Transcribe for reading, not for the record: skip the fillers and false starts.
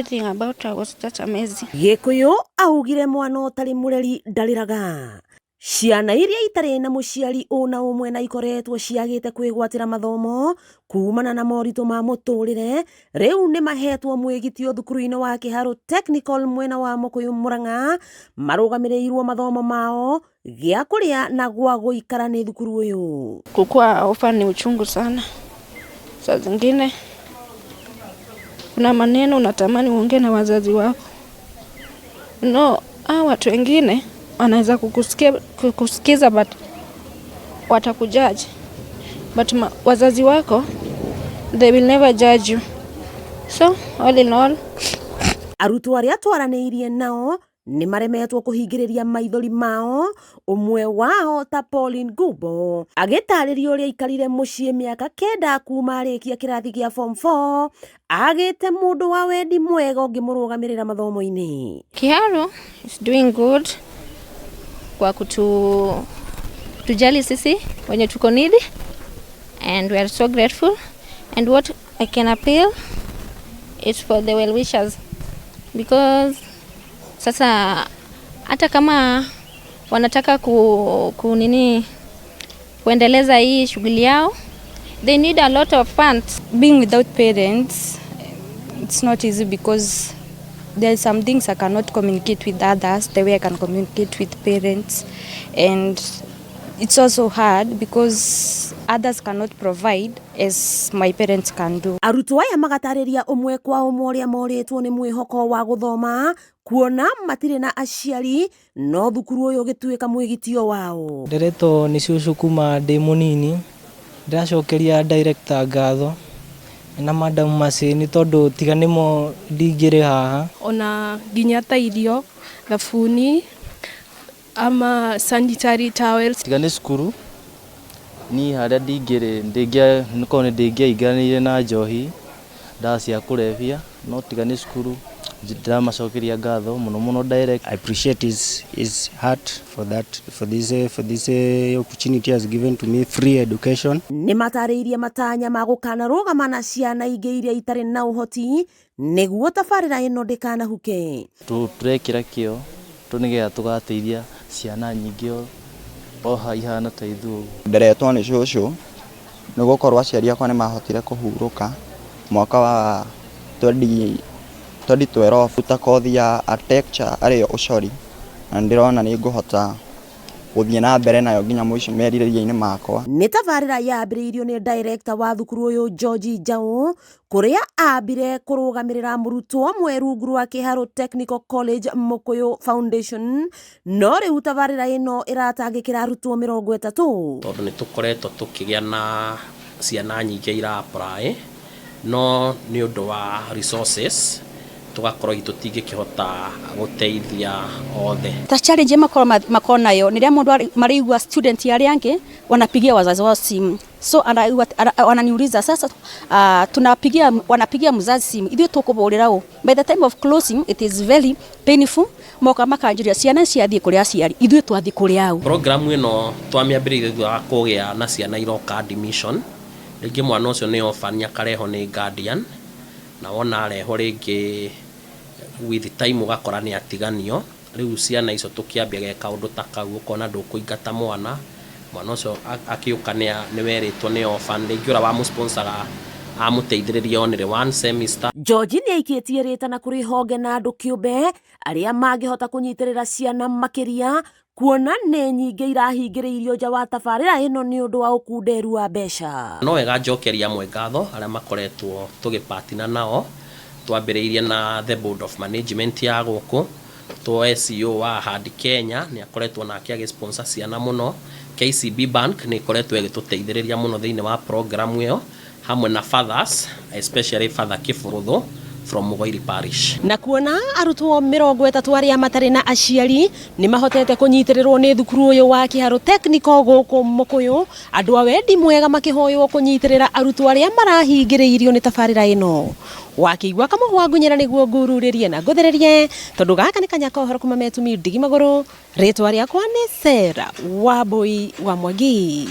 Everything about her was just amazing. Gĩkũyũ augire mwana ũtarĩ mũreri ndarĩraga. Ciana iria itarĩ na mũciari ũna ũmwe na ikoretwo ciagĩte kwĩgwatĩra mathomo kumana na moritũ ma mũtũrĩre rĩu nĩ mahetwo mwĩgitio thukuru-inĩ wa Kĩharũ Technical mwena wa Mũkũyũ Mũrang'a marũgamĩrĩirwo mathomo mao gĩa kũrĩa na gwa gũikara nĩ thukuru ũyũ. Kukua orphan ni uchungu sana. Saa zingine kuna maneno unatamani uongee na wazazi wako. No, hawa watu wengine wanaweza kukusikia, kukusikiza but watakujudge. But wazazi wako, they will never judge you. So all in all, Arutwo arĩa twaranĩirie nao nĩ maremetwo kũhingĩrĩria maithori mao, ũmwe wao ta Pauline Gumbo agĩtarĩria ũrĩa aikarire mũciĩ mĩaka 9 kuma arĩkia kĩrathi gĩa form 4 agĩte mũndũ wa wendi mwega ũngĩmũrũgamĩrĩra mathomo-inĩ. Kiharu is doing good kwa tujali sisi wenye tuko needy, and we are so grateful. And what I can appeal is for the well wishers, because sasa hata kama wanataka ku nini kuendeleza hii shughuli yao, they need a lot of funds. Being without parents, it's not easy because there are some things I cannot communicate with others the way I can communicate with parents, and it's also hard because others cannot provide as my parents can do. Arutwo aya magatarĩria ũmwe kwa ũmwe ũrĩa morĩtwo nĩ mwĩhoko wa gũthoma kuona matirĩ na aciari no thukuru ũyũ ũgĩtuĩka mwĩgitio wao. Nderetwo nĩ cũcũ kuma ndĩ mũnini. Ndĩracokeria director ngatho na Madam Mercy nĩ tondũ tiga nĩmo ndingĩrĩ haha. Ona nginya ta irio, thabuni ama sanitary towels. Tiga nĩ cukuru niĩ harĩa ndingĩrĩ ndingĩa nĩkorwo nĩ ndingĩaingĩranĩire na njohi, ndawa cia kũrebia, no tiga nĩ cukuru ndĩramacokeria ngatho mũno mũno direct. I appreciate his heart for this opportunity he has given to me, free education. Nĩ matarĩirie matanya ma gũkanarũgama na ciana ingĩ iria itarĩ na ũhoti nĩguo tabarĩra ĩno ndĩkanahuke. Tũrekĩra kĩo nĩgetha tũgateithia ciana nyingĩ o ihana ta ithuĩ ũguo. Nderetwo nĩ cũcũ nĩ gũkorwo aciari akwa nĩ mahotire kũhurũka mwaka wa 2012 ta kothi ya architecture arĩyo ũcori, na ndĩrona nĩ ngũhota gũthiĩ na mbere nayo nginya mũico merirĩria-inĩ makwa. Nĩ tabarĩra yambĩrĩirio nĩ director wa thukuru ũyũ George Njaũ kũrĩa ambire kũrũgamĩrĩra mũrutwo ũmwe rungu rwa Kĩharũ Technical College Mũkũyũ Foundation, no rĩu tabarĩra ĩno ĩratangĩkĩra arutwo 30. Tondũ nĩ tũkoretwo tũkĩgĩa na ciana nyingĩ ira apply, no nĩ ũndũ wa resources tũgakorwo tũtingĩkĩhota gũteithia othe. Ta challenge makorwo nayo nĩ rĩrĩa mũndũ maraigua student arĩa angĩ wanapigia wazazi wao simu, so wananiuliza sasa, tunapigia, wanapigia mzazi simu, ithuĩ tũkũbũrĩra ũ? By the time of closing it is very painful. Moka makanjĩria ciana ciathiĩ kũrĩ aciari, ithuĩ twathiĩ kũrĩ au? Program ĩno twamĩambĩrĩirie thutha wa kũgĩa na ciana iroka admission. Rĩngĩ mwana ũcio nĩ orphan, akarehwo nĩ guardian, na wona arehwo rĩngĩ with time ũgakora nĩ atiganio. Rĩu ciana icio tũkĩambia ge kaũndũ ta kau, ũkona ndũkũingata mwana. Mwana ũcio akĩũka nĩ werĩtwo nĩ orphan, rĩngĩ ũrĩa wamũsponsoraga amũteithĩrĩria only one semester. George nĩ aikĩtie rĩtana kũrĩ honge na andũ kĩũmbe arĩa mangĩhota kũnyitĩrĩra ciana makĩria kuona nĩ nyingĩ irahingĩrĩirio nja wa tabarĩra ĩno nĩ ũndũ wa ũkunderu wa mbeca. No wega njokeria amwe ngatho arĩa makoretwo tũgĩpatina nao. Twambĩrĩirie na the board of management ya gũkũ, tuoe CEO wa Ahadi Kenya, nĩ akoretwo nake agĩ sponsor ciana mũno. KCB Bank nĩ ĩkoretwo ĩgĩtũteithĩrĩria mũno thĩinĩ wa program ĩyo, hamwe na fathers, especially Father Kĩbũrũthũ from Mugoiri Parish. Na kuona arutwo 30 arĩa matarĩ na aciari nĩ mahotete kũnyitĩrĩrwo nĩ thukuru ũyũ wa Kĩharũ Technical gũkũ Mũkũyũ, andũ a wendi mwega makĩhoywo kũnyitĩrĩra arutwo arĩa marahingĩrĩirio nĩ tabarĩra ĩno. Wakĩigua kamũhwa ngunyĩra nĩguo ngururĩrie na ngũthĩrĩrie tondũ gaka nĩ kanya ka ũhoro kuma metumi ndigi magũrũ. Rĩtwa rĩakwa nĩ Sarah Wambui wa Mwangi.